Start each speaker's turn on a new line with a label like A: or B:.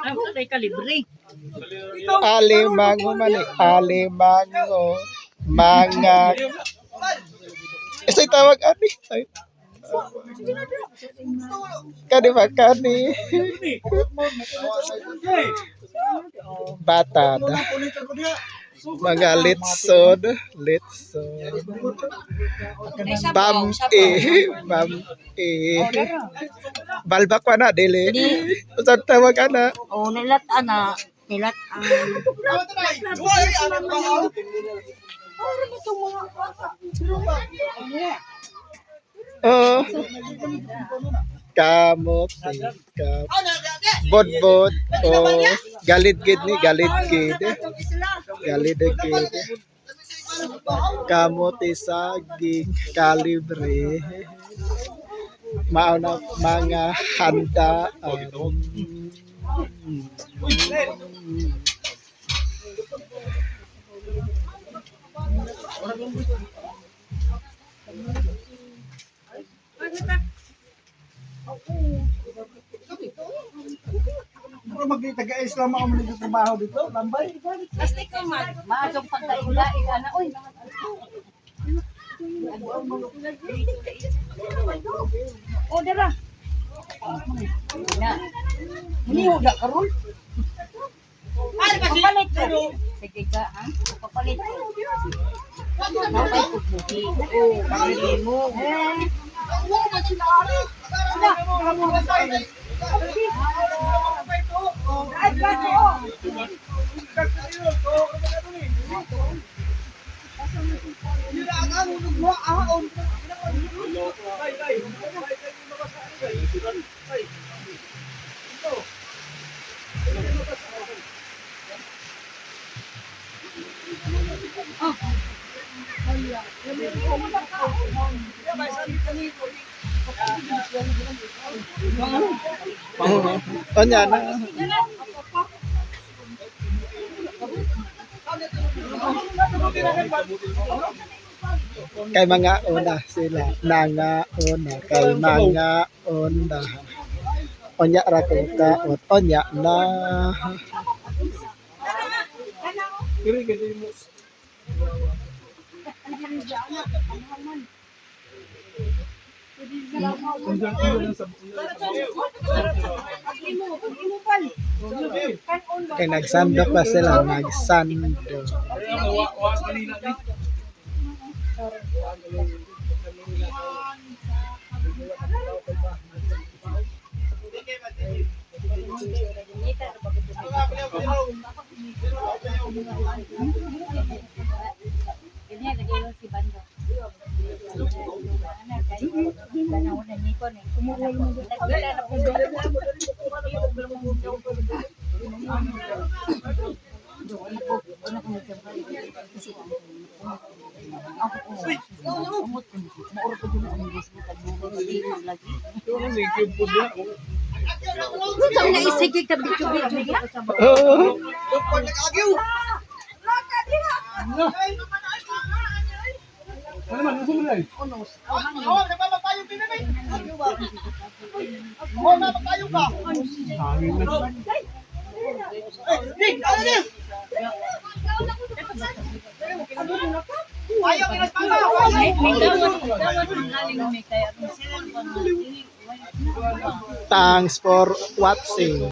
A: Ay, kay kalibre.
B: Alimango man eh. Alimango. Mga... Isa'y tawag ani. Ay, kani ba kani? Bata na. Mga litson. Litson. Bam eh. Bam eh. Balbak pa na, dili. Usang tawag ana.
A: Oh, nilat ana, nilat ang
B: Oh. Kamote. Ka bodbod. Oh. Galid gid ni, galid gid. Galid gid. Kamote saging kalibre. Mao na mga handaan.
C: Pero magtaga-Islam ako man dito trabaho dito, lambay.
A: Plastic ko man. Maadong pagkain-lain ana oy. Oh, dara. Na. Muniho da karon. Papalit ko. Sige ka, ha? Papalit ko. Napay ko buhi. Oh, pamili mo.
B: Onya na. Kay mga una sila, nangauna kay mga una. Onya ra ko kaot, onya na. Kay nagsandok pa sila, nagsando.
A: Ganyan, nag-iwan si Bando. Panahon na ni ko ni. Nagdala na po. Ikaw na isige ka bityo-bityo diha.
B: Oh,
A: May gawas ang galing may kaya.
B: Thanks for watching.